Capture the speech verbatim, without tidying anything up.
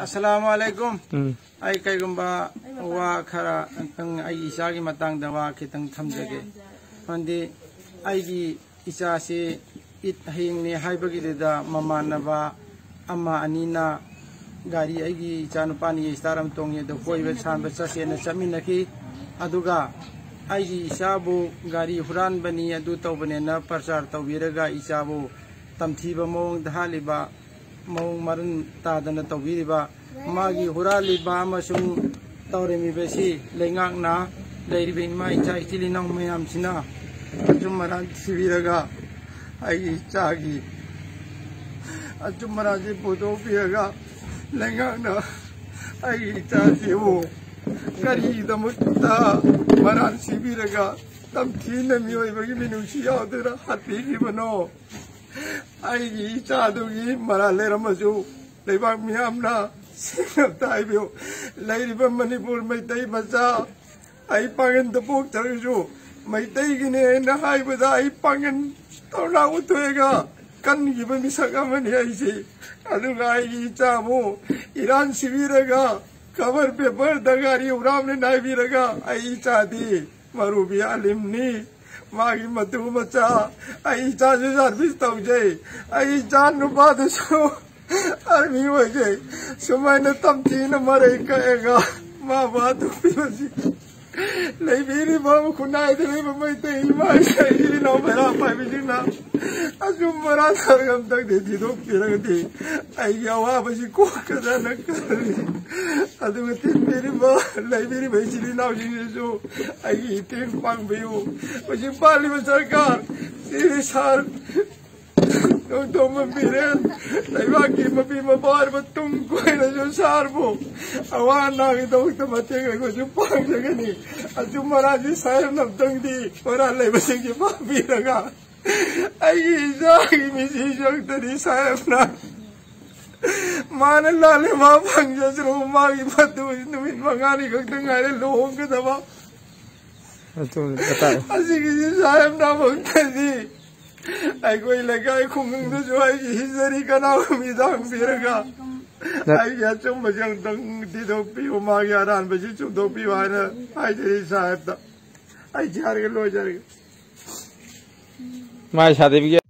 ꯑꯁꯂꯥꯃꯨ ꯑꯂꯩꯀꯨꯝ꯫ ꯎꯝ꯫ ꯑꯩ ꯀꯩꯒꯨꯝꯕ ꯋꯥ ꯈꯔ ꯈꯤꯇꯪ ꯑꯩꯒꯤ ꯏꯆꯥꯒꯤ ꯃꯇꯥꯡꯗ ꯋꯥ ꯈꯤꯇꯪ ꯊꯝꯖꯒꯦ꯫ ꯃꯔꯝꯗꯤ ꯑꯩꯒꯤ ꯏꯆꯥꯁꯤ ꯏꯠ ꯍꯌꯦꯡꯅꯤ ꯍꯥꯏꯕꯒꯤꯗꯨꯗ ꯃꯃꯥꯟꯅꯕ ꯑꯃ ꯑꯅꯤꯅ ꯒꯥꯔꯤ, ꯑꯩꯒꯤ ꯏꯆꯥꯅꯨꯄꯥꯅꯤ ꯏꯁꯇꯥꯔ ꯑꯃ ꯇꯣꯡꯉꯤ ꯑꯗꯣ ꯀꯣꯏꯕ ꯁꯥꯟꯕ ꯆꯠꯁꯦꯅ ꯆꯠꯃꯤꯟꯅꯈꯤ꯫ ꯑꯗꯨꯒ ꯑꯩꯒꯤ ꯏꯆꯥꯕꯨ ꯒꯥꯔꯤ ꯍꯨꯔꯥꯟꯕꯅꯤ ꯑꯗꯨ ꯇꯧꯕꯅꯦꯅ ꯄ꯭ꯔꯆꯥꯔ ꯇꯧꯕꯤꯔꯒ ꯏꯆꯥꯕꯨ ꯇꯝꯊꯤꯕ ꯃꯑꯣꯡꯗ ꯍꯥꯠꯂꯤꯕ, ꯃꯑꯣꯡ ꯃꯔꯤꯟ ꯇꯥꯗꯅ ꯇꯧꯕꯤꯔꯤꯕ, ꯃꯥꯒꯤ ꯍꯨꯔꯥꯜꯂꯤꯕ ꯑꯃꯁꯨꯡ ꯇꯧꯔꯝꯃꯤꯕꯁꯤ ꯂꯩꯉꯥꯛꯅ, ꯂꯩꯔꯤꯕ ꯏꯃꯥ ꯏꯆꯥ ꯏꯆꯤꯜ ꯏꯅꯥꯎ ꯃꯌꯥꯝꯁꯤꯅ ꯑꯆꯨꯝ ꯑꯔꯥꯟ ꯊꯤꯕꯤꯔꯒ ꯑꯩꯒꯤ ꯏꯆꯥꯒꯤ ꯑꯆꯨꯝ ꯑꯔꯥꯟꯁꯤ ꯄꯨꯊꯣꯛꯄꯤꯔꯒ ꯂꯩꯉꯥꯛꯅ ꯑꯩꯒꯤ ꯏꯆꯥꯁꯤꯕꯨ ꯀꯔꯤꯒꯤꯗꯃꯛꯇ ꯃꯔꯥꯜ ꯁꯤꯕꯤꯔꯒ ꯇꯝꯊꯤꯅ ꯃꯤꯑꯣꯏꯕꯒꯤ ꯃꯤꯅꯨꯡꯁꯤ ꯌꯥꯎꯗꯅ ꯍꯥꯠꯄꯤꯈꯤꯕꯅꯣ? ꯑꯩꯒꯤ ꯏꯆꯥꯗꯨꯒꯤ ꯃꯔꯥꯜ ꯂꯩꯔꯝꯃꯁꯨ ꯂꯩꯕꯥꯛ ꯃꯤꯌꯥꯝꯅ ꯁꯦꯡꯅ ꯑꯝꯇ ꯍꯥꯏꯕꯤꯌꯨ꯫ ꯂꯩꯔꯤꯕ ꯃꯅꯤꯄꯨꯔ ꯃꯩꯇꯩ ꯃꯆꯥ, ꯑꯩ ꯄꯥꯡꯒꯟꯗ ꯄꯣꯛꯇ꯭ꯔꯒꯁꯨ ꯃꯩꯇꯩꯒꯤꯅꯦꯅ ꯍꯥꯏꯕꯗ ꯑꯩ ꯄꯥꯡꯒꯟ ꯇꯧꯅ ꯎꯠꯊꯣꯛꯑꯒ ꯀꯟꯈꯤꯕ ꯃꯤꯁꯛ ꯑꯃꯅꯤ ꯑꯩꯁꯦ꯫ ꯑꯗꯨꯒ ꯑꯩꯒꯤ ꯏꯆꯥꯕꯨ ꯏꯔꯥꯟ ꯁꯤꯕꯤꯔꯒ ꯀꯕꯔ ꯄꯦꯄꯔꯗ ꯒꯥꯔꯤ ꯍꯨꯔꯥꯝꯅ ꯅꯥꯏꯕꯤꯔꯒ ꯑꯩ ꯏꯆꯥꯗꯤ ꯃꯔꯨꯕꯤ ꯑꯂꯤꯝꯅꯤ꯫ ꯃꯥꯒꯤ ꯃꯇꯨ ꯃꯆꯥ, ꯑꯩ ꯏꯆꯥꯁꯨ ꯁꯥꯔꯚꯤꯁ ꯇꯧꯖꯩ, ꯑꯩ ꯏꯆꯥ ꯅꯨꯄꯥꯗꯨꯁꯨ ꯑꯥꯔꯃꯤ ꯑꯣꯏꯖꯩ꯫ ꯁꯨꯃꯥꯏꯅ ꯇꯝꯊꯤꯅ ꯃꯔꯩ ꯀꯛꯑꯒ ꯃꯥ ꯃꯥ ꯇꯨꯞꯄꯤꯕꯁꯤ ꯂꯩꯕꯤꯔꯤꯕ ꯈꯨꯟꯅꯥꯏꯗ ꯂꯩꯕ ꯃꯩꯇꯩ ꯏꯃꯥ ꯏꯆꯥ ꯏꯆꯤꯜ ꯏꯅꯥꯎ ꯃꯩꯔꯥ ꯄꯥꯏꯕꯤꯁꯤꯡꯅ ꯑꯆꯨꯝ ꯑꯔꯥꯟ ꯈꯔ ꯑꯝꯇꯪꯗꯤ ꯊꯤꯗꯣꯛꯄꯤꯔꯒꯗꯤ ꯑꯩꯒꯤ ꯑꯋꯥꯕꯁꯤ ꯀꯣꯛꯀꯗ꯭ꯔꯅ ꯈꯜꯂꯤ꯫ ꯑꯗꯨꯒ ꯇꯤꯟꯕꯤꯔꯤꯕ, ꯂꯩꯕꯤꯔꯤꯕ ꯏꯆꯤꯜ ꯏꯅꯥꯎꯁꯤꯡꯁꯤꯁꯨ ꯑꯩꯒꯤ ꯃꯇꯦꯡ ꯄꯥꯡꯕꯤꯌꯨ꯫ ꯍꯧꯖꯤꯛ ꯄꯥꯜꯂꯤꯕ ꯁꯔꯀꯥꯔ, ꯁꯤꯒꯤ ꯁꯥꯔ ꯅꯣꯡꯊꯣꯝꯕꯝ ꯕꯤꯔꯦꯟ, ꯂꯩꯕꯥꯛꯀꯤ ꯃꯄꯤ ꯃꯄꯥ ꯑꯣꯏꯔꯕ ꯇꯨꯡ ꯀꯣꯏꯅꯁꯨ ꯁꯥꯔꯕꯨ ꯑꯋꯥ ꯑꯅꯥꯒꯤꯗꯃꯛꯇ ꯃꯇꯦꯡ ꯑꯩꯈꯣꯏꯁꯨ ꯄꯥꯡꯖꯒꯅꯤ꯫ ꯑꯆꯨꯝ ꯑꯔꯥꯟꯁꯤ ꯁꯥꯍꯦꯕꯅ ꯑꯝꯇꯪꯗꯤ ꯃꯔꯥꯜ ꯂꯩꯕꯁꯤꯡꯁꯤ ꯐꯥꯕꯤꯔꯒ ꯑꯩꯒꯤ ꯏꯆꯥꯒꯤ ꯃꯤꯁꯤꯁꯨ ꯑꯝꯇꯗꯤ ꯁꯥꯍꯦꯕꯅ ꯃꯥꯅ ꯂꯥꯜꯂꯦ, ꯃꯥ ꯐꯪꯖꯁꯅꯨ, ꯃꯥꯒꯤ ꯃꯇꯨ ꯅꯨꯃꯤꯠ ꯃꯉꯥꯅꯤ ꯈꯛꯇ ꯉꯥꯏꯔꯦ ꯂꯨꯍꯣꯡꯒꯗꯕ꯫ ꯑꯗꯨ ꯃꯇꯥꯡ ꯑꯁꯤꯒꯤꯁꯤ ꯁꯥꯍꯦꯕꯅ ꯑꯃꯨꯛꯇꯗꯤ ꯑꯩꯈꯣꯏ ꯂꯩꯀꯥꯏ ꯈꯨꯡꯒꯪꯗꯁꯨ ꯑꯩꯒꯤ ꯍꯤꯁꯇꯔꯤ ꯀꯅꯥꯒꯨꯝꯕꯤꯗ ꯍꯪꯕꯤꯔꯒ ꯑꯩꯒꯤ ꯑꯆꯨꯝꯕꯁꯦ ꯑꯃꯨꯛꯇꯪ ꯊꯤꯗꯣꯛꯄꯤꯌꯨ, ꯃꯥꯒꯤ ꯑꯔꯥꯟꯕꯁꯤ ꯆꯨꯝꯊꯣꯛꯄꯤꯌꯨ ꯍꯥꯏꯅ ꯍꯥꯏꯖꯔꯤ ꯁꯥꯍꯦꯕꯇ꯫ ꯑꯩ ꯌꯥꯔꯒ ꯂꯣꯏꯖꯔꯒꯦ꯫ ꯃꯥꯏ ꯁꯥꯗꯕꯤꯒꯤ